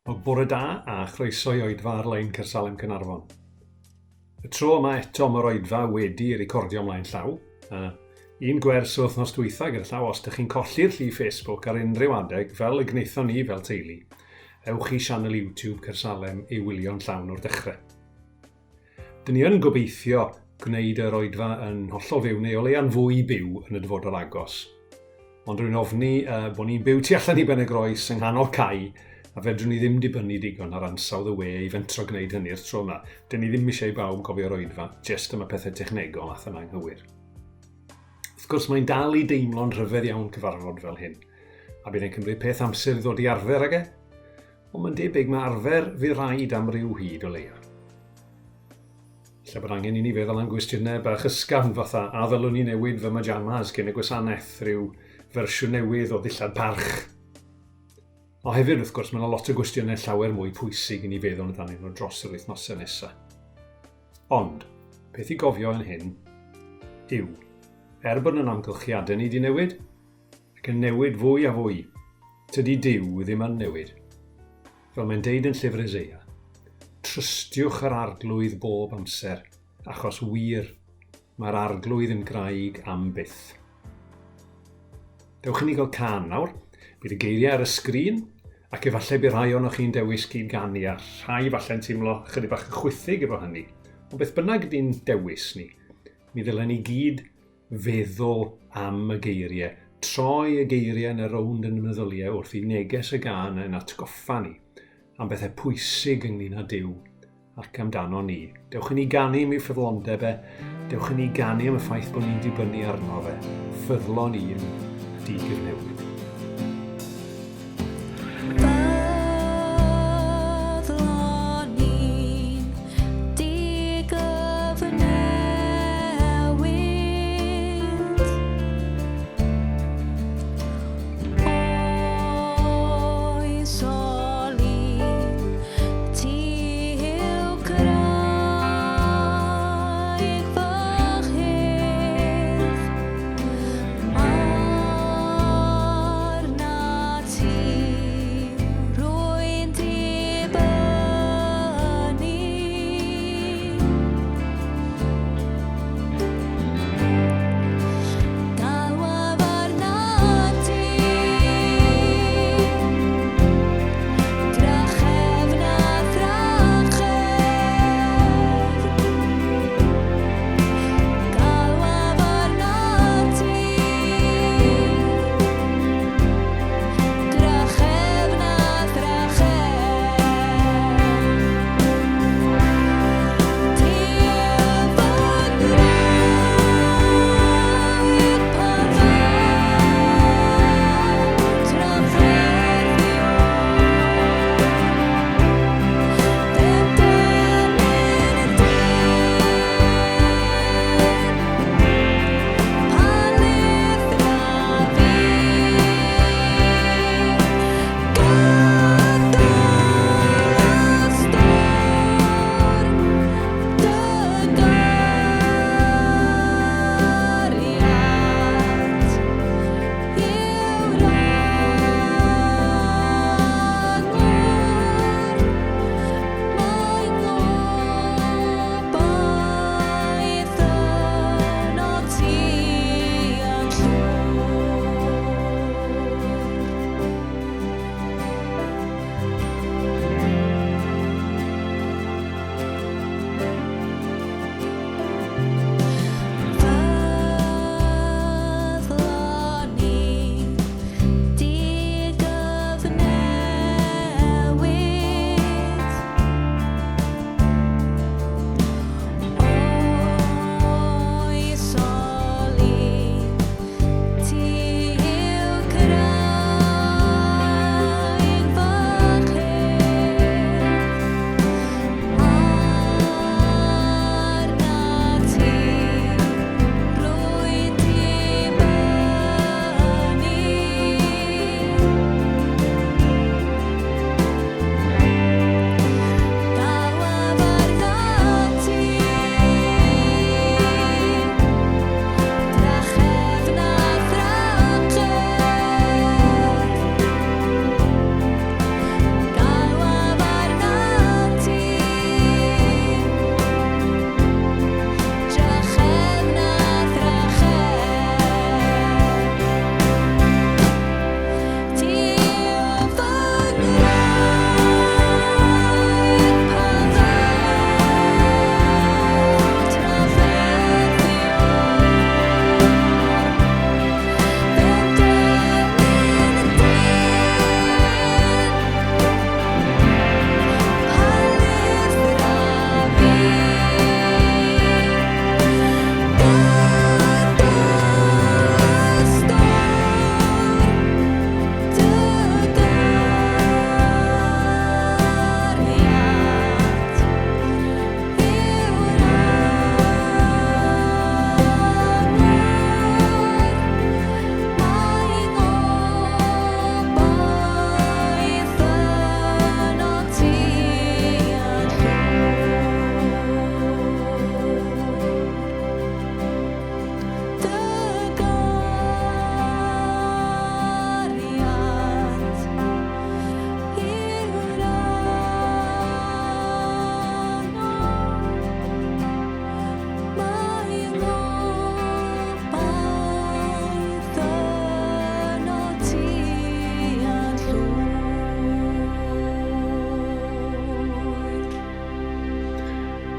Wel, bore da a chroeso i oedfa ar-lein Caersalem Caernarfon. Y tro yma eto mae'r oedfa wedi ei recordio ymlaen llaw. Un gwers o wythnos dwytha gyda llaw, os ydych chi'n colli'r llif Facebook ar unrhyw adeg, fel y gwnaethon ni fel teulu, ewch i sianel YouTube Caersalem i wylio'n llawn o'r dechrau. Dyn ni yn gobeithio gwneud yr oedfa yn hollol fyw neu o leia'n fwy byw yn y dyfodol agos. Ond rwy'n ofni uh, bod ni'n byw tu allan i Ben y Groes yng nghanol cae a fedrwn ni ddim dibynnu digon ar ansawdd y we i fentro gwneud hynny'r tro yma. Dyn ni ddim eisiau i bawb gofio'r oedfa, jyst am y pethau technegol ath yna anghywir. Wrth gwrs, mae'n dal i deimlo'n rhyfedd iawn cyfarfod fel hyn, a bydd e'n cymryd peth amser i ddod i arfer ag e, Ond mae'n debyg mae arfer fydd rhaid am ryw hyd o leia. Lle bod angen i ni feddwl am gwestiynau bach ysgafn fatha a ddylwn i newid fy myjamas cyn y gwasanaeth, rhyw fersiwn newydd o ddillad parch. O hefyd, wrth gwrs, mae yna lot o gwestiynau llawer mwy pwysig i ni feddwl amdanyn nhw dros yr wythnosau nesaf. Ond, peth i gofio yn hyn yw, er bod yn amgylchiadau ni wedi newid, ac yn newid fwy a fwy. Tydi Duw ddim yn newid. Fel mae'n deud yn llyfr Eseia, Trystiwch yr Arglwydd bob amser, achos wir, mae'r Arglwydd yn graig am byth. Dewch i ni gael cân nawr. Bydd y geiriau ar y sgrin, ac efallai bydd rhai ohonoch chi'n dewis cyd-ganu, a rhai falle'n teimlo chydig bach yn chwithig efo hynny. Ond beth bynnag ydy'n dewis ni, mi ddylen ni gyd feddwl am y geiriau, troi y geiriau yn y rownd yn y meddyliau wrth i neges y gân yn atgoffa ni am bethau pwysig ynglyn â Duw ac amdano ni. Dewch i ni ganu am ei ffyddlondeb e, dewch i ni ganu am y ffaith bod ni'n dibynnu arno fe, ffyddlon un digyfnewid.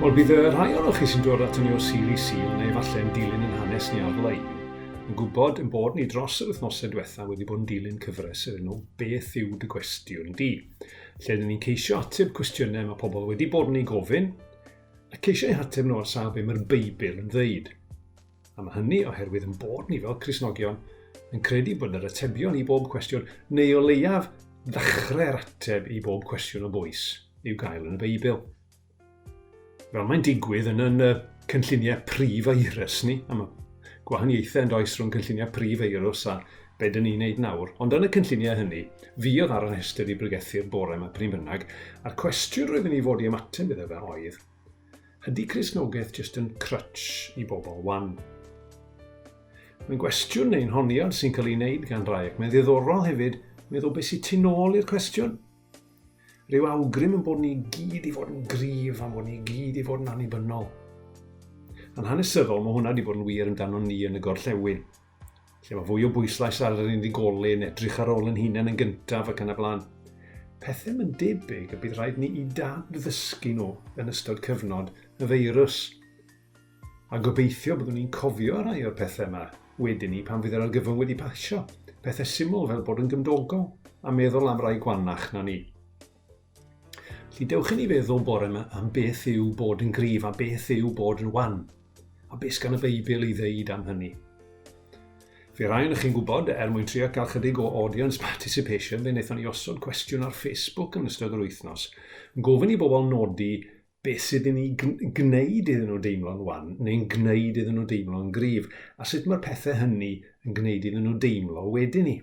Wel, bydd y rhai ohonoch chi sy'n dod ato ni o Sul i Sul, neu falle yn dilyn yn hanes ni ar-lein, yn gwybod yn bod ni dros yr wythnosau diwetha wedi bod yn dilyn cyfres yr enw Beth yw dy gwestiwn di? Lle dyn ni'n ceisio ateb cwestiynau mae pobl wedi bod yn ei gofyn, a ceisio eu hateb nhw ar sail be mae'r Beibl yn ddeud. A mae hynny oherwydd yn bod ni fel Cristnogion yn credu bod yr atebion i bob cwestiwn, neu o leiaf ddechrau'r ateb i bob cwestiwn o bwys, i'w gael yn y Beibl. Fel mae'n digwydd yn yn y cynlluniau prif-feirws ni, a mae gwahaniaethau yn does rhwng cynlluniau prif-feirws a be dyn ni'n neud nawr, ond yn y cynlluniau hynny, fi oedd ar y rhestr i bregethu'r bore yma pryn bynnag, a'r cwestiwn roeddwn i fod i ymateb iddo fe oedd, ydy Cristnogaeth jyst yn crutch i bobl wan? Mae'n gwestiwn neu'n honiad sy'n cael ei wneud gan rai, ac mae'n ddiddorol hefyd meddwl beth sy'n tu nôl i'r cwestiwn. Rhyw awgrym yn bod ni gyd i fod yn gryf am bod ni gyd i fod yn annibynnol. Yn hanesyddol, mae hwnna wedi bod yn wir amdano ni yn y gorllewin, lle mae fwy o bwyslais ar yr unigolyn, edrych ar ôl yn hunain yn gyntaf ac yn y blaen. Pethau mae'n debyg y bydd rhaid ni i dad ddysgu nhw yn ystod cyfnod y feirws. A gobeithio byddwn ni'n cofio rhai o'r pethau yma wedyn ni pan fydd yr argyfwng wedi pasio. Pethau syml fel bod yn gymdogol a meddwl am rai gwannach na ni. Felly dewch i ni feddwl bore yma am beth yw bod yn gryf a beth yw bod yn wan. A beth gan y Beibl i ddeud am hynny. Fe rai o'n chi'n gwybod, er mwyn trio cael chydig o audience participation, fe wnaethon ni osod cwestiwn ar Facebook yn ystod yr wythnos, yn gofyn i bobl nodi beth sydd yn ei gwneud iddyn nhw deimlo'n wan, neu'n gwneud iddyn nhw deimlo'n gryf, a sut mae'r pethau hynny yn gwneud iddyn nhw deimlo wedyn ni.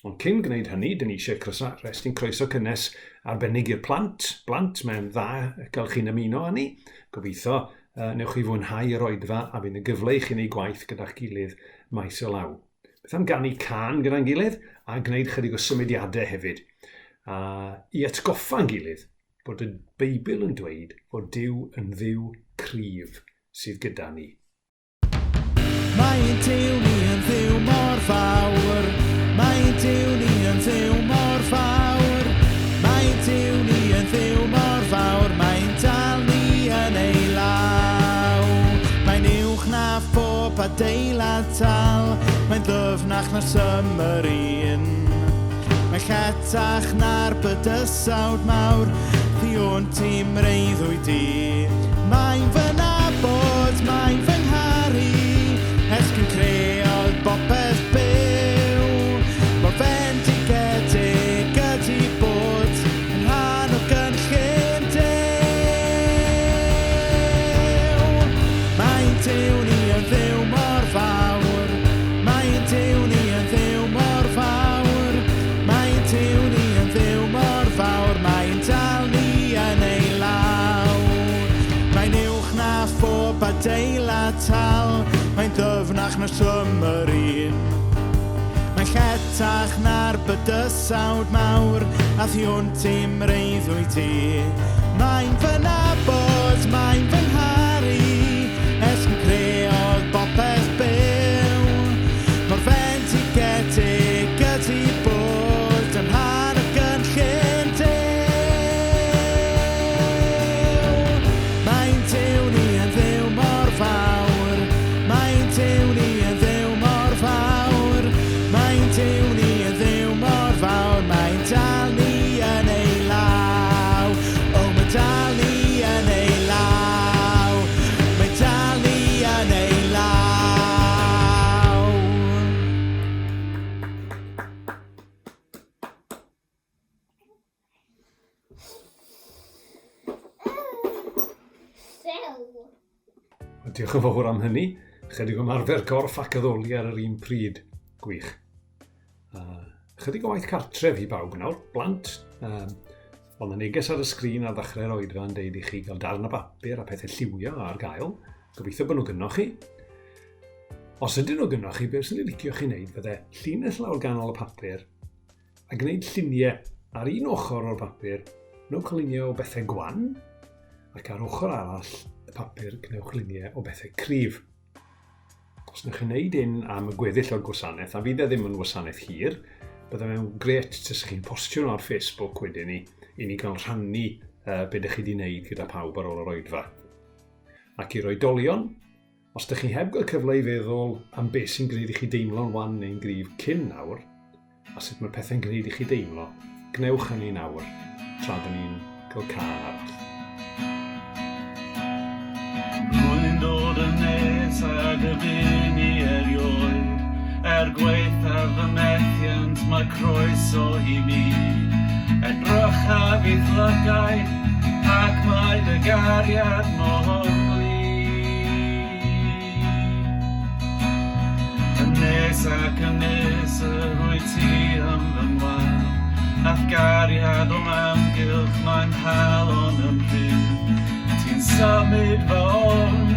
Ond cyn gwneud hynny, dyn ni eisiau croeso, restyn croeso cynnes arbennig i'r plant. Blant, mae'n dda gael chi'n ymuno â ni. Gobeithio uh, newch chi fwynhau yr oedfa a fydd y gyfle i chi wneud gwaith gyda'ch gilydd maes o law. Beth am ganu cân gyda'n gilydd a gwneud chydig o symudiadau hefyd. A i atgoffa'n gilydd bod y Beibl yn dweud fod Duw yn Dduw cryf sydd gyda ni. Mae ein Duw ni yn Dduw mor fawr. Mae ein Duw ni yn Dduw mor fawr. Mae ein Duw ni yn Dduw mor fawr. Mae'n dal ni yn ei law. Mae'n uwch na phob adeilad tal. Mae'n ddyfnach na'r submarine. Mae'n lletach na'r bydysawd mawr, thu hwnt i'm mreuddwyd i. Mae'n fy nabod, mae'n fy ngharu, ers cyn creodd bopeth byw. Mor fendigedig ydi bod yn rhan o gynllun Duw. Mae'n Duw ni yn Dduw mor fawr, mae'n Duw ni yn Dduw mor fawr, mae'n Duw ni yn Dduw mor fawr, mae'n dal ni yn ei law. Mae'n uwch na phob adeilad tal, mae'n ddyfnach na llym yr un. Mae'n lletach na'r bydysawd mawr, a thu hwnt i'm mreuddwyd i. Mae'n fy nabod, mae'n fy ngharu, ers cyn creodd bopeth byw. Mor fendigedig ydi bod yn rhan o gynllun Duw. Mae'n Duw ni yn Dduw mor fawr. Mae'n Duw ni yn Dduw mor fawr. Mae'n Duw ni yn Dduw mor fawr. Mae'n dal ni yn ei law. O, mae'n dal ni yn ei law. Mae'n dal ni yn ei law. Wel, diolch yn fawr am hynny. Chydig o ymarfer gorff ac addoli ar yr un pryd. Gwych. Chydig o waith cartref i bawb nawr, blant. Ond y neges ar y sgrin ar ddechrau'r oedfa yn deud i chi gael darn o bapur a pethau lliwio ar gael. Gobeithio bod nhw gynnoch chi. Os ydyn nhw gynnoch chi, beth sy'n ei licio chi wneud fydde llinell lawr ganol y papur a gwneud lluniau ar un ochr o'r papur, gwnewch luniau o bethau gwan, ac ar ochr arall y papur gwnewch luniau o bethau cryf. Os wnewch chi wneud hyn am y gweddill o'r gwasanaeth, a fydd e ddim yn wasanaeth hir, bydde fe'n gret tas chi'n postio nhw ar Facebook wedyn ni, i ni gael rhannu uh, be ydych chi wedi wneud gyda pawb ar ôl yr oedfa. Ac i'r oedolion, os dych chi heb gael cyfle i feddwl am beth sy'n gwneud i chi deimlo'n wan neu'n gryf cyn nawr, a sut mae pethau'n gwneud i chi deimlo, gwnewch hynny nawr, tra dyn ni'n cael cân arall. Rwy'n dod yn nes ag y fun i erioed, er gwaethaf fy methiant mae croeso i mi. Edrychaf i'th lygaid, ac mae dy gariad mor glir. Yn nes ac yn nes yr wyt ti yn fy ngweld, a'th gariad o'm amgylch mae'n nghalon yn rhydd. Ti'n symud fy ofn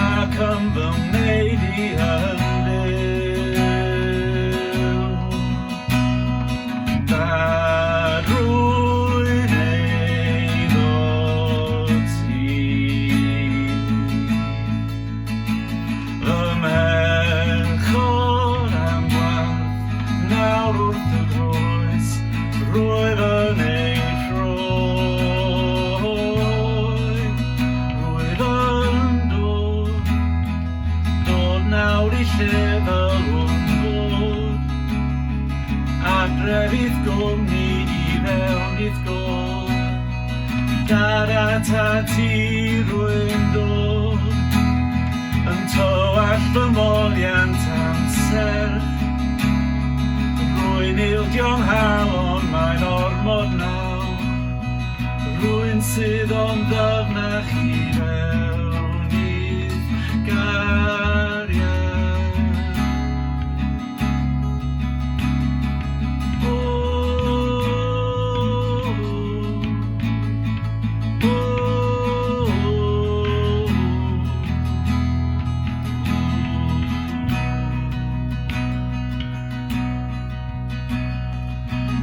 ac yn fy wneud i yn fyw. Dad, rwy'n eiddo ti. Fy mhechod a'm gwarth, nawr wrth y groes, rwyf yn ei rhoi. Rwyf yn dod, dod nawr i lle ddylwn fod. Adref i'th gwmni i fewn i'th god. Dad atat ti rwy'n dod, yn tywallt fy moliant am serch. Rwy'n ildio 'nghalon, mae'n ormod nawr. Rwy'n sydd o'n ddyfnach i fewn i'th gariad. O, o, o.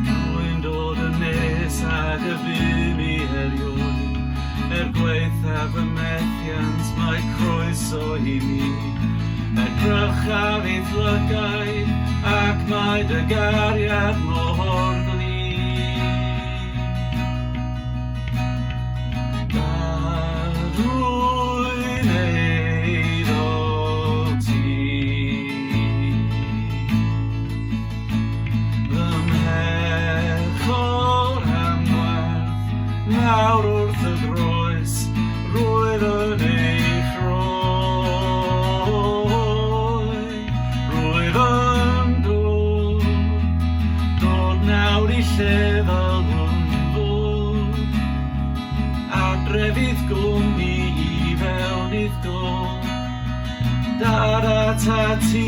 Rwy'n dod yn nes ag y fum i erioed, er gwaethaf fy methiant mae croeso i mi. Edrychaf i'th lygaid, ac mae dy gariad mor glir. Dad, rwy'n eiddo ti. Fy mhechod a'm gwarth, nawr wrth y groes, rwyf yn ei rhoi. Rwyf yn dod, dod nawr i lle ddylwn fod. Adref i'th gwmni i fewn i'th god. Dad atat ti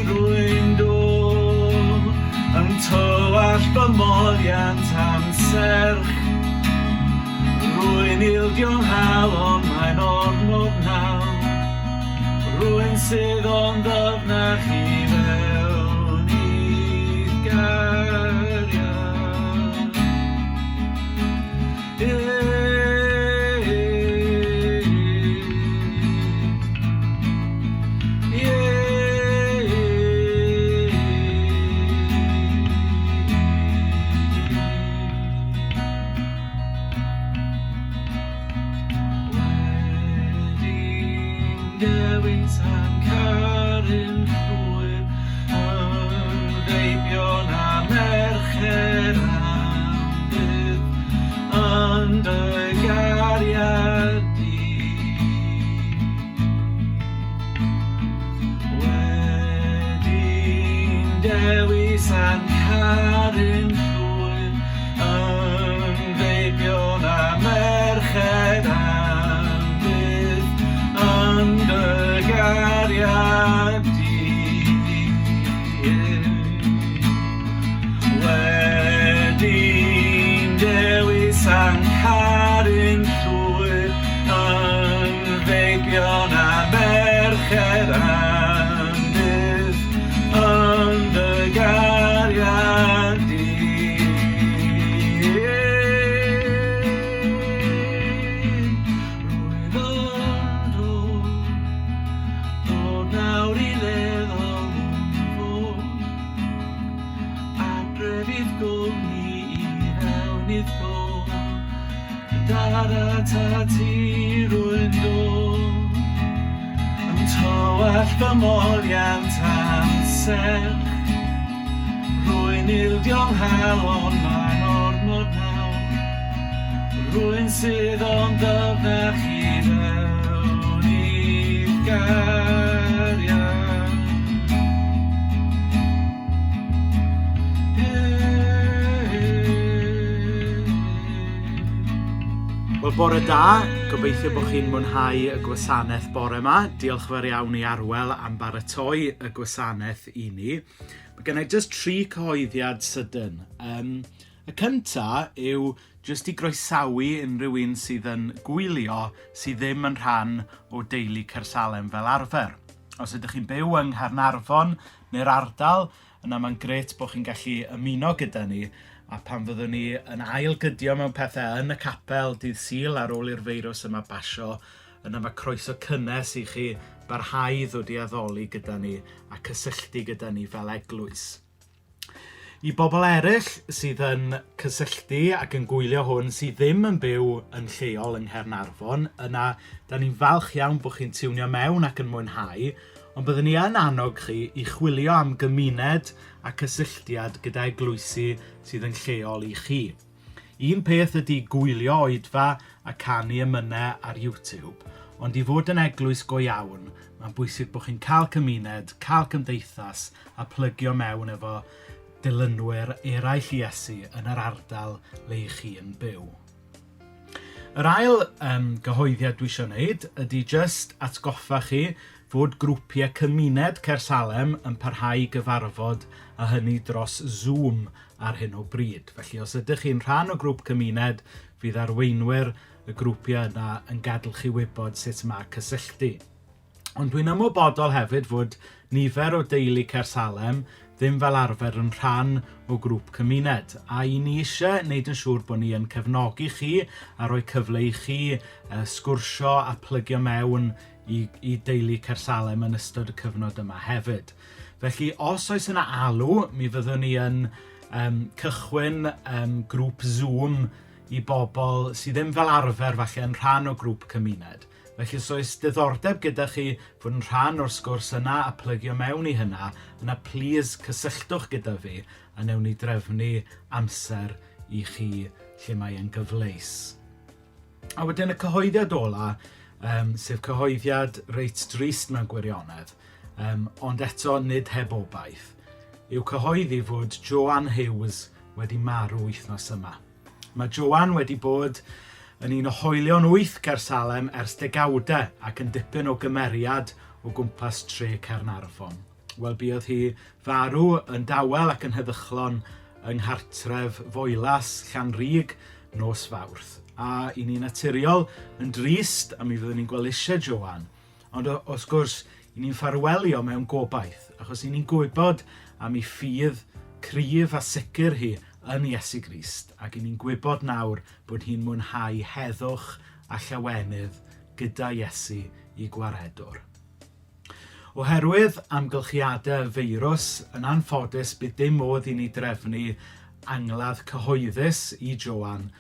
rwy'n dod, yn tywallt fy moliant am serch. Rwy'n ildio 'nghalon, mae'n ormod nawr. Rwy'n sydd o'n ddyfnach i fewn i'th gariad. Wedi'n dewis a'n caru'n llwyr, yn feibion a merched am byth, yn dy gariad di. Wedi'n dewis a'n caru'n llwyr, yn feibion a merched am byth, yn dy gariad di. Wedi'n dewis a'n caru'n llwyr, yn feibion a merched am byth, yn dy gariad di. Rwyf yn dod, dod nawr i le ddylwn fod. Adref i'th gwmni i fewn i'th god. Dad atat ti rwy'n dod, tywallt fy moliant am serch. Rwy'n ildio nghalon, mae'n ormod nawr. Rwy'n sydd ond ddyfnach i fewn i'th gariad. Wel, bore da. Gobeithio bod chi'n mwynhau y gwasanaeth bore yma. Diolch fawr iawn i Arwel am baratoi y gwasanaeth i ni. Mae gen i jyst tri cyhoeddiad sydyn. Y cynta yw jyst i groesawu unrhyw un sydd yn gwylio sydd ddim yn rhan o deulu Caersalem fel arfer. Os ydych chi'n byw yng Nghaernarfon neu'r ardal, yna mae'n grêt bod chi'n gallu ymuno gyda ni a pan fyddwn ni yn ailgydio mewn pethau yn y capel dydd Sul ar ôl i'r feirws yma basio, yna mae croeso cynnes i chi barhau i ddod i addoli gyda ni a cysylltu gyda ni fel eglwys. I bobl eraill sydd yn cysylltu ac yn gwylio hwn sydd ddim yn byw yn lleol yng Nghaernarfon, yna da ni'n falch iawn bod chi'n tiwnio mewn ac yn mwynhau, ond byddwn ni yn annog chi i chwilio am gymuned a cysylltiad gyda eglwysi sydd yn lleol i chi. Un peth ydy gwylio oedfa a canu emynau ar YouTube, ond i fod yn eglwys go iawn, mae'n bwysig bod chi'n cael cymuned, cael cymdeithas a plygio mewn efo dilynwyr eraill Iesu yn yr ardal le i chi yn byw. Yr ail gyhoeddiad dwi eisiau wneud ydy jyst atgoffa chi fod grwpiau cymuned Caersalem yn parhau i gyfarfod a hynny dros Zoom ar hyn o bryd. Felly os ydych chi'n rhan o grŵp cymuned, fydd arweinwyr y grwpiau yna yn gadael chi wybod sut mae cysylltu. Ond dwi'n ymwybodol hefyd fod nifer o deulu Caersalem ddim fel arfer yn rhan o grŵp cymuned, a i ni eisiau wneud yn siŵr bod ni yn cefnogi chi a rhoi cyfle i chi sgwrsio a plygio mewn i, i deulu Caersalem yn ystod y cyfnod yma hefyd. Felly, os oes yna alw, mi fyddwn ni yn cychwyn grŵp Zoom i bobl sydd ddim fel arfer falle yn rhan o grŵp cymuned. Felly os oes diddordeb gyda chi fod yn rhan o'r sgwrs yna a plygio mewn i hynna, yna plîs cysylltwch gyda fi a newn ni drefnu amser i chi lle mae e'n gyfleus. A wedyn y cyhoeddiad ola, sef cyhoeddiad reit drist mewn gwirionedd, ond eto nid heb obaith, yw cyhoeddi fod Joanne Hughes wedi marw wythnos yma. Mae Joanne wedi bod yn un o hoelion wyth Caersalem ers degawdau ac yn dipyn o gymeriad o gwmpas tre Caernarfon. Wel, buodd hi farw yn dawel ac yn heddychlon yng nghartref Foelas, Llanrug, nos Fawrth. A i ni naturiol yn drist, a mi fyddwn ni'n gweld eisiau Joanne. Ond wrth gwrs, i ni'n ffarwelio mewn gobaith, achos i ni'n gwybod am ei ffydd cryf a sicr hi yn Iesu Grist, ac i ni'n gwybod nawr bod hi'n mwynhau heddwch a llawenydd gyda Iesu i Gwaredwr. Oherwydd amgylchiadau y feirws, yn anffodus bydd dim modd i ni drefnu angladd cyhoeddus i Joanne,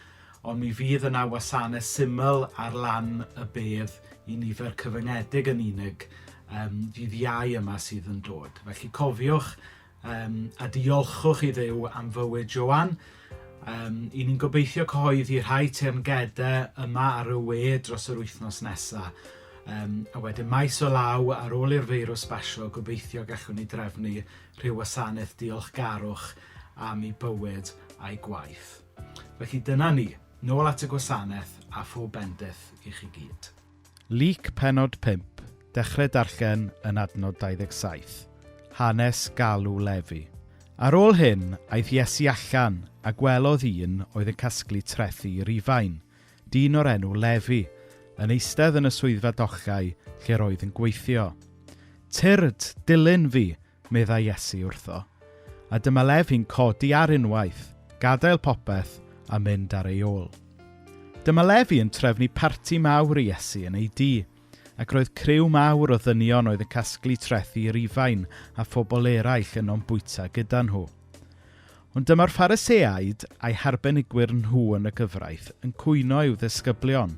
ond mi fydd yna wasanaeth syml ar lan y bedd i nifer cyfyngedig yn unig ddydd Iau yma sydd yn dod. Felly cofiwch a diolchwch i Dduw am fywyd Joanne. I ni'n gobeithio cyhoeddi rhai teyrngedau yma ar y we dros yr wythnos nesaf. A wedyn maes o law ar ôl i'r feirws basio, gobeithio gallwn ni drefnu rhyw wasanaeth diolchgarwch am ei bywyd a'i gwaith. Felly dyna ni, nôl at y gwasanaeth a phob bendith i chi gyd. Luc pennod 5, dechrau darllen yn adnod 27. Hanes galw Lefi. Ar ôl hyn, aeth Iesu allan a gwelodd un oedd yn casglu trethi i Rufain, dyn o'r enw Lefi, yn eistedd yn y swyddfa dollau lle'r oedd yn gweithio. Tyrd, dilyn fi, meddai Iesu wrtho. A dyma Lefi'n codi ar unwaith, gadael popeth a mynd ar ei ôl. Dyma Lefi yn trefnu parti mawr i Iesu yn ei dŷ, ac roedd criw mawr o ddynion oedd yn casglu trethi i Rufain a phobl eraill yno'n bwyta gyda nhw. Ond dyma'r Phariseaid a'i harbenigwyr nhw yn y gyfraith yn cwyno i'w ddisgyblion.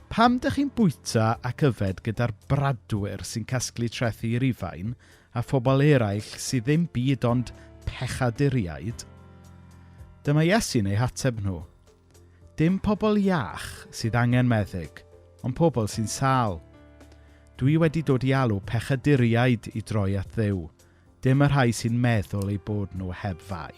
Pam dych chi'n bwyta ac yfed gyda'r bradwyr sy'n casglu trethi i Rufain a phobl eraill sydd ddim byd ond pechaduriaid? Dyma Iesu'n eu hateb nhw. Dim pobl iach sydd angen meddyg, ond pobl sy'n sâl. Dwi wedi dod i alw pechaduriaid i droi at Dduw, dim y rhai sy'n meddwl eu bod nhw heb fai.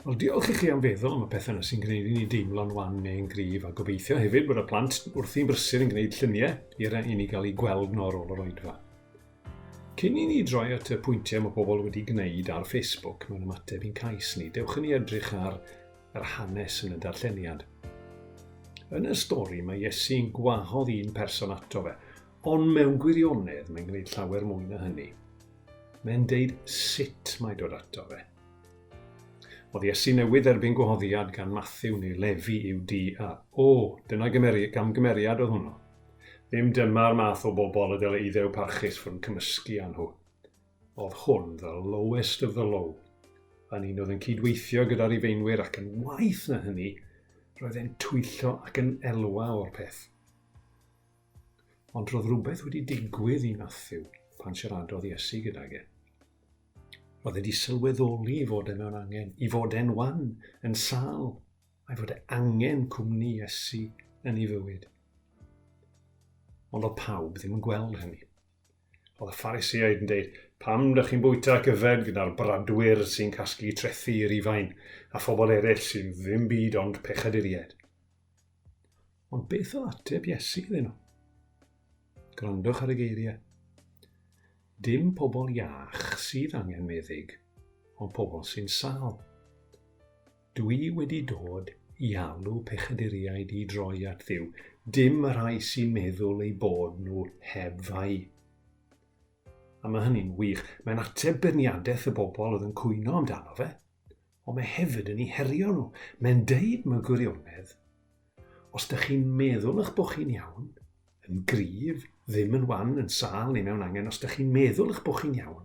Wel, diolch i chi am feddwl am y pethau yna sy'n gwneud i ni deimlo'n wan neu'n gryf, a gobeithio hefyd bod y plant wrthi'n brysur yn gwneud lluniau i'r i ni gael eu gweld nhw ar ôl yr oedfa. Cyn i ni droi at y pwyntiau mae pobl wedi gwneud ar Facebook mewn ymateb i'n cais ni, dewch i ni edrych ar yr hanes yn y darlleniad. Yn y stori mae Iesu'n gwahodd un person ato fe, ond mewn gwirionedd mae'n gwneud llawer mwy na hynny. Mae'n deud sut mae dod ato fe. Oedd Iesu newydd erbyn gwahoddiad gan Matthew neu Lefi i'w dŷ a, o, dyna gymeri, gamgymeriad oedd hwnnw. Ddim dyma'r math o bobl y dyle Iddew parchus fod yn cymysgu â nhw. Oedd hwn the lowest of the low. Yn un oedd yn cydweithio gyda'r Rufeinwyr ac yn waeth na hynny, roedd e'n twyllo ac yn elwa o'r peth. Ond roedd rhywbeth wedi digwydd i Matthew pan siaradodd Iesu gydag e. Roedd e wedi sylweddoli i fod e mewn angen, i fod e'n wan, yn sâl, a'i fod e angen cwmni Iesu yn ei fywyd. Ond oedd pawb ddim yn gweld hynny. Oedd y Phariseaid yn deud, pam dych chi'n bwyta ac yfed gyda'r bradwyr sy'n casglu trethi i Rufain a phobl eraill sy'n ddim byd ond pechaduriaid? Ond beth oedd ateb Iesu iddyn nhw? Gwrandwch ar y geiriau. Dim pobl iach sydd angen meddyg, ond pobl sy'n sâl. Dwi wedi dod i alw pechaduriaid i droi at Dduw, dim y rhai sy'n meddwl eu bod nhw heb fai. A mae hynny'n wych. Mae'n ateb beirniadaeth y bobl oedd yn cwyno amdano fe, ond mae hefyd yn eu herio nhw. Mae'n deud mewn gwirionedd, os dych chi'n meddwl eich bod chi'n iawn, yn gryf, ddim yn wan, yn sâl neu mewn angen, os dych chi'n meddwl eich bod chi'n iawn,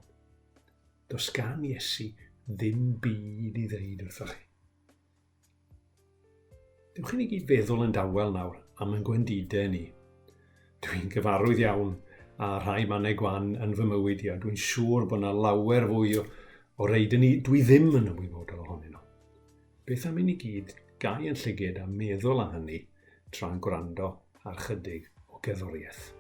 does gan Iesu ddim byd i ddeud wrthoch chi. Dewch i ni gyd feddwl yn dawel nawr am yn gwendidau ni. Dwi'n gyfarwydd iawn â rhai mannau gwan yn fy mywyd i, a dwi'n siŵr bod yna lawer fwy o, o reid yn ni dwi ddim yn ymwybodol ohonyn nhw. Beth am i ni gyd gau yn llyged a meddwl am hynny tra'n gwrando ar chydig o gerddoriaeth.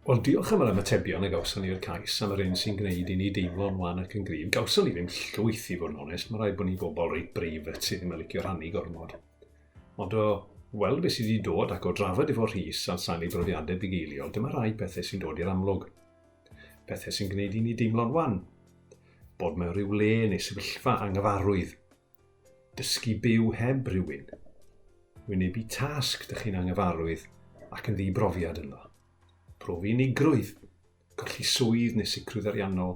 Wel, diolch am yr ymatebion a gawson ni i'r cais am yr hyn sy'n gwneud i ni deimlo'n wan ac yn gryf. Gawson ni ddim llwyth i fod yn onest, mae rhaid bod ni'n bobl reit breifat sydd ddim yn licio rhannu gormod. Ond o weld beth sydd wedi dod ac o drafod efo Rhys ar sail ei brofiadau bugeiliol, dyma rai pethau sy'n dod i'r amlwg. Pethau sy'n gwneud i ni deimlo'n wan. Bod mewn rhyw le neu sefyllfa anghyfarwydd. Dysgu byw heb rhywun. Wynebu tasg dych chi'n anghyfarwydd ac yn ddibrofiad ynddo. Profi unigrwydd, colli swydd neu sicrwydd ariannol,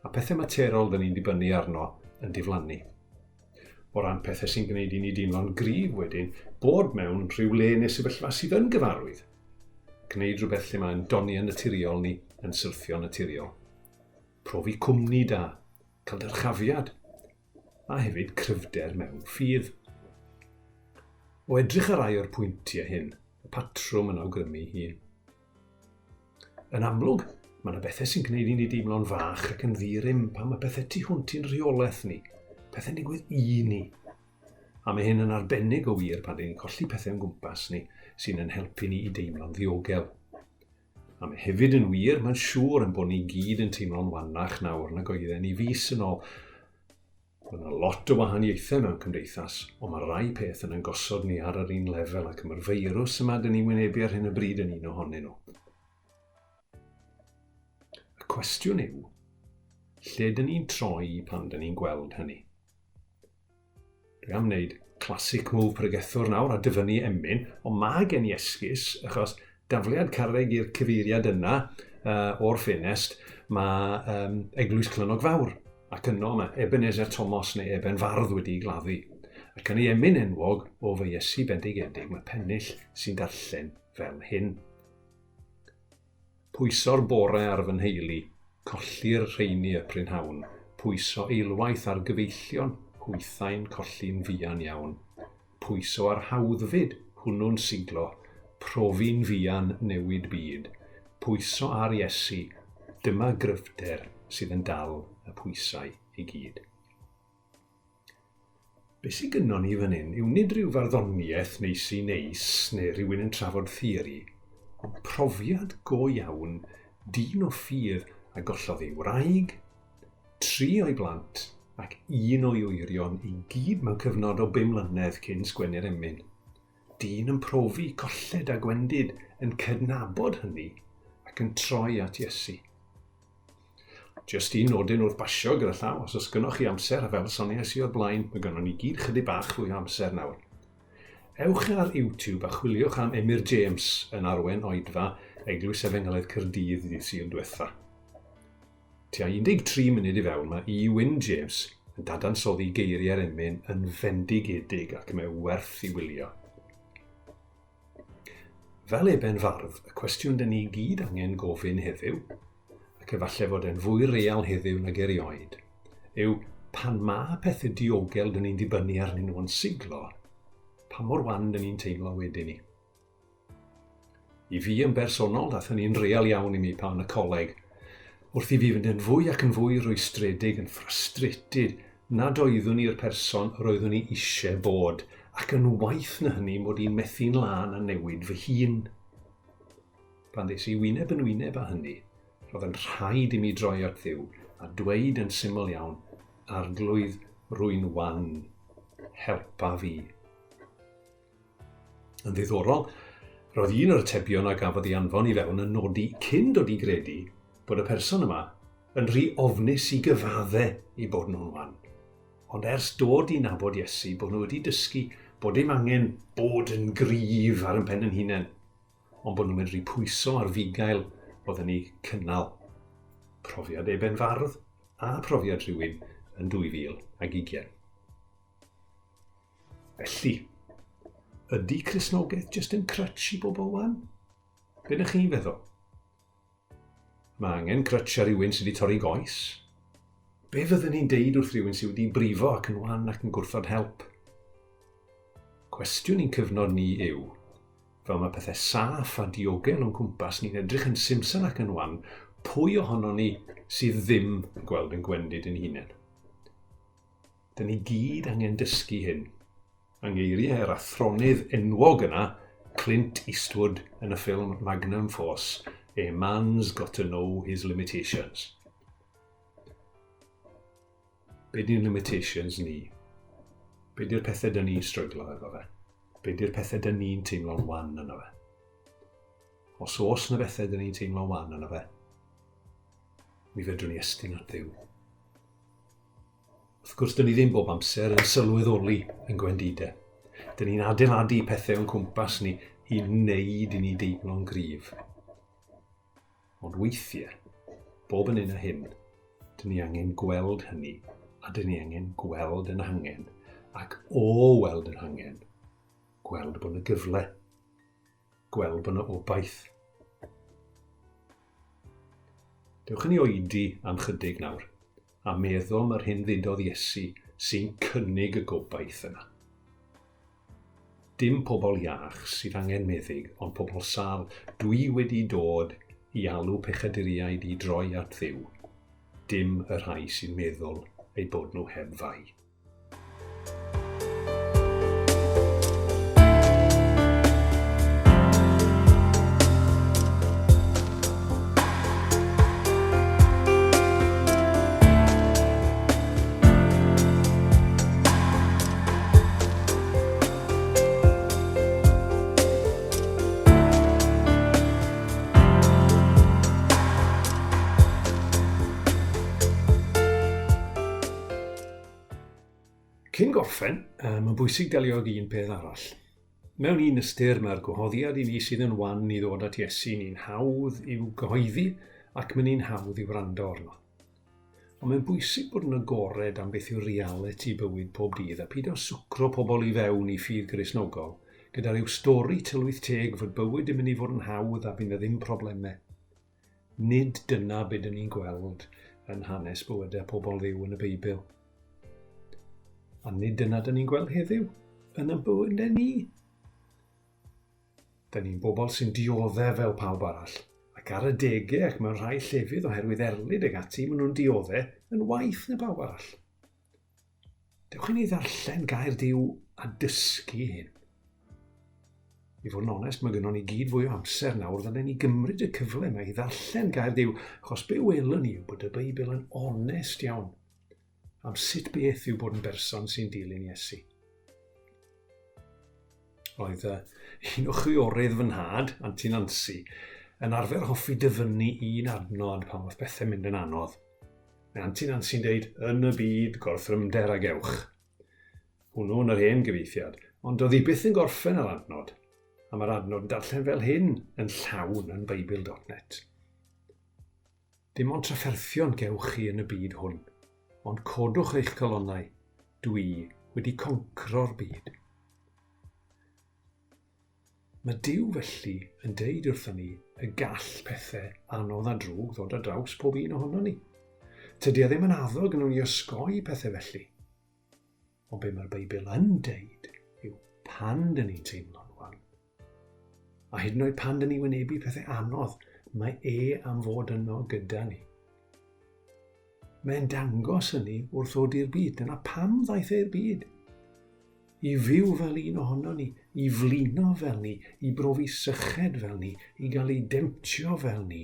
a pethau materol dyn ni'n dibynnu arno yn diflannu. O ran pethau sy'n gwneud i ni deimlo'n gryf wedyn, bod mewn rhyw le neu sefyllfa sydd yn gyfarwydd. Gwneud rhywbeth lle mae'n doniau naturiol ni yn syrthio'n naturiol. Profi cwmni da, cael dyrchafiad, a hefyd cryfder mewn ffydd. O edrych ar rai o'r pwyntiau hyn, y patrwm yn awgrymu hun. Yn amlwg, mae yna bethau sy'n gwneud i ni deimlo'n fach ac yn ddi-rym pan mae pethau tu hwnt i'n rheolaeth ni, pethau'n digwydd i ni. A mae hyn yn arbennig o wir pan dyn ni'n colli pethau o'n gwmpas ni sy'n yn helpu ni i deimlo'n ddiogel. A mae hefyd yn wir, mae'n siŵr yn bod ni gyd yn teimlo'n wannach nawr nag oedden ni fis yn ôl. Mae yna lot o wahaniaethau mewn cymdeithas, ond mae rai peth yn ein gosod ni ar yr un lefel ac mae'r feirws yma dyn ni'n wynebu ar hyn o bryd yn un ohonyn nhw. Y cwestiwn yw, lle dyn ni'n troi pan dyn ni'n gweld hynny? Dwi am wneud Classic move pregethwr nawr a dyfynnu emyn, ond mae gen i esgus, achos dafliad carreg i'r cyfeiriad yna uh, o'r ffenest, mae um, Eglwys Clynnog Fawr, ac yno mae Ebenezer Thomas neu Eben Fardd wedi'i gladdu. Ac yn ei emyn enwog o fy Iesu bendigedig, mae pennill sy'n darllen fel hyn. Pwyso'r bore ar fy nheulu, colli'r rheiny y prynhawn, pwyso eilwaith ar gyfeillion, hwythau'n colli'n fuan iawn. Pwyso ar hawddfyd, hwnnw'n siglo, profi'n fuan newid byd. Pwyso ar Iesu, dyma gryfder sydd yn dal y pwysau i gyd. Be sy gynnon ni fan hyn yw nid rhyw farddoniaeth neis i neis neu rhywun yn trafod theori, ond profiad go iawn dyn o ffydd a gollodd ei wraig, tri o'i blant ac un o'i wyrion i gyd mewn cyfnod o bum mlynedd cyn sgwennu'r emyn. Dyn yn profi colled a gwendid, yn cydnabod hynny ac yn troi at Iesu. Jyst un nodyn wrth basio gyda llaw, os oes gynnoch chi amser, a fel soniais i o'r blaen, mae gynnon ni gyd chydig bach fwy o amser nawr. Ewch ar YouTube a chwiliwch am Emyr James yn arwen oedfa Eglwys Efengylaidd Caerdydd ddydd Sul diwetha. Tua 13 munud i fewn mae E. Wyn James yn dadansoddi geiriau'r emyn yn fendigedig ac mae werth i wylio. Fel Eben Fardd, y cwestiwn dyn ni gyd angen gofyn heddiw, ac efallai fod e'n fwy real heddiw nag erioed, yw pan mae pethau diogel dyn ni'n dibynnu arnyn nhw yn siglo, pa mor wan dyn ni'n teimlo wedyn ni? I fi yn bersonol, dath hynny'n real iawn i mi pan yn y coleg. Wrth i fi fynd yn fwy ac yn fwy rwystredig, yn frustrated, nad oeddwn i'r person yr oeddwn i eisiau bod, ac yn waeth na hynny mod i'n methu'n lân a newid fy hun. Pan ddes i wyneb yn wyneb â hynny, roedd yn rhaid i mi droi at Dduw a dweud yn syml iawn, Arglwydd, rwy'n wan, helpa fi. Yn ddiddorol, roedd un o'r atebion a gafodd ei anfon i fewn yn nodi cyn dod i gredu bod y person yma yn rhy ofnus i gyfadde i bod nhw'n wan. Ond ers dod i nabod Iesu, bod nhw wedi dysgu bod dim angen bod yn gryf ar yn pen yn hunain, ond bod nhw'n medru pwyso ar fugail oedd yn eu cynnal. Profiad Eben Fardd a profiad rhywun yn 2020. Felly, ydy Cristnogaeth jyst yn crutch i bobl wan? Be ydych chi'n feddwl? Mae angen crutch ar rywun sydd wedi torri goes. Be fyddwn ni'n deud wrth rywun sydd wedi brifo ac yn wan ac yn gwrthod help? Cwestiwn i'n cyfnod ni yw, fel mae pethau saff a diogel o'n cwmpas ni'n edrych yn simsan ac yn wan, pwy ohonon ni sydd ddim yn gweld yn gwendid yn hunain? Dyn ni gyd angen dysgu hyn. Yng ngeiriau yr athronydd enwog yna, Clint Eastwood yn y ffilm Magnum Force, A man's got to know his limitations. Be di'n limitations ni? Be di'r pethau dyn ni'n stryglo efo fe? Be di'r pethau dyn ni'n teimlo'n wan yno fe? Os oes na bethau dyn ni'n teimlo'n wan yno fe, mi fedrwn ni estyn at Dduw. Wrth gwrs, dyn ni ddim bob amser yn sylweddoli yn gwendidau. Dyn ni'n adeiladu pethau o'n cwmpas ni i wneud i ni deimlo'n gryf. Ond weithiau, bob yn un a hyn, dyn ni angen gweld hynny, a dyn ni angen gweld yn hangen, ac o weld yn hangen, gweld bod yna gyfle, gweld bod yna obaith. Dewch i ni oedi am chydig nawr, a meddwl am yr hyn ddudodd Iesu sy'n cynnig y gobaith yna. Dim pobl iach sydd angen meddyg, ond pobl sâl. Dwi wedi dod i alw pechaduriaid i droi at Dduw, dim y rhai sy'n meddwl eu bod nhw heb fai. gorffen, mae'n bwysig delio ag un peth arall. Mewn un ystyr, mae'r gwahoddiad i ni sydd yn wan i ddod at Iesu ni'n hawdd i'w gyhoeddi ac mae'n un hawdd i wrando arno. Ond mae'n bwysig bod yn agored am beth yw realiti bywyd pob dydd a peidio swcro pobl i fewn i ffydd Gristnogol gyda rhyw stori tylwyth teg fod bywyd yn mynd i fod yn hawdd a fydd 'na ddim problemau. Nid dyna be dyn ni'n gweld yn hanes bywydau pobl Dduw yn y Beibl. A nid dyna dyn ni'n gweld heddiw yn y bywydau ni. Dyn ni'n bobl sy'n dioddef fel pawb arall, ac ar adegau ac mewn rhai llefydd oherwydd erlid ag ati, maen nhw'n dioddef yn waeth na pawb arall. Dewch i ni ddarllen gair Duw a dysgu hyn. I fod yn onest, mae gynnon ni gyd fwy o amser nawr, ddylen ni gymryd y cyfle yma i ddarllen gair Duw, achos be welwn ni yw bod y Beibl yn onest iawn am sut beth yw bod yn berson sy'n dilyn Iesu. Roedd un o chwiorydd fy nhad, Anti Nancy, yn arfer hoffi dyfynnu un adnod pan oedd pethau'n mynd yn anodd. Mae Anti Nancy'n deud, yn y byd, gorthrymder a gewch. Hwnnw yn yr hen gyfieithiad, ond doedd hi byth yn gorffen yr adnod. A mae'r adnod yn darllen fel hyn yn llawn yn Beibl.net. Dim ond trafferthion gewch chi yn y byd hwn, ond codwch eich calonnau, dwi wedi concro'r byd. Mae Duw felly yn deud wrthon ni y gall pethau anodd a drwg ddod ar draws pob un ohonon ni. Tydi e ddim yn addo gynnon ni osgoi pethau felly. Ond be mae'r Beibl yn deud yw pan dyn ni'n teimlo'n wan, a hyd yn oed pan dyn ni'n wynebu pethau anodd, mae e am fod yno gyda ni. Mae'n dangos hynny wrth ddod i'r byd. Dyna pam ddaeth e i'r byd. I fyw fel un ohono ni, i flino fel ni, i brofi syched fel ni, i gael ei demtio fel ni,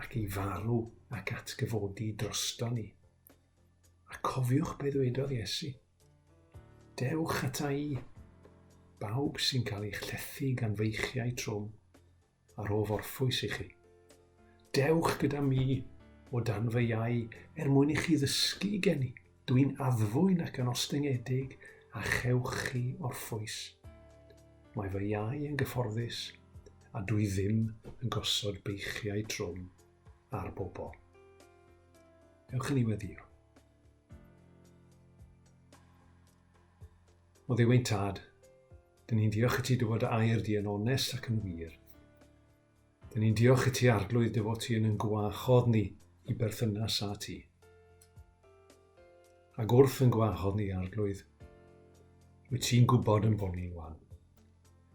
ac i farw ac atgyfodi drosto ni. A cofiwch be ddwedodd Iesu. Dewch ata i, bawb sy'n cael eich llethu gan feichiau trwm, a rhof orffwys i chi. Dewch gyda mi o dan fy iau er mwyn i chi ddysgu gen i. Dwi'n addfwyn ac yn ostyngedig, a chewch chi orffwys. Mae fy iau yn gyfforddus, a dwi ddim yn gosod beichiau trwm ar bobl. Ewch i ni weddio. O Dduw ein Tad, dyn ni'n diolch i ti dy fod air di yn onest ac yn wir. Dyn ni'n diolch i ti arglwydd dy fod ti yn yn gwahodd ni i berthynas â ti. Ac wrth yn gwahodd ni arglwydd, wyt ti'n gwybod yn bod ni'n wan.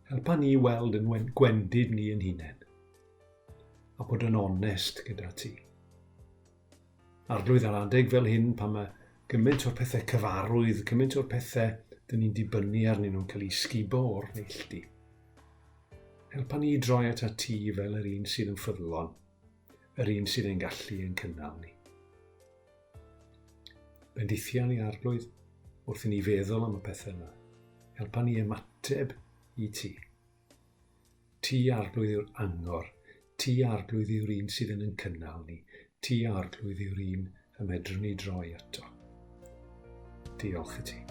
Helpa ni weld yn gwendid ni yn hunain a bod yn onest gyda ti. Arglwydd, ar adeg fel hyn, pan mae gymaint o'r pethau cyfarwydd, cymaint o'r pethau dyn ni'n dibynnu arnyn nhw'n cael eu sgubo o'r neilltu. Helpa ni i droi at ti fel yr un sydd yn ffyddlon, yr un sydd yn gallu yn cynnal ni. Bendithia ni, Arglwydd, wrth i ni feddwl am y pethau yma. Helpa ni ymateb i ti. Ti, Arglwydd, yw'r angor. Ti, Arglwydd, yw'r un sydd yn yn cynnal ni. Ti, Arglwydd, yw'r un y medrwn ni droi ato. Diolch i ti.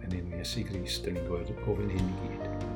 Yn enw Iesu Grist, dyn ni'n gofyn hyn i gyd.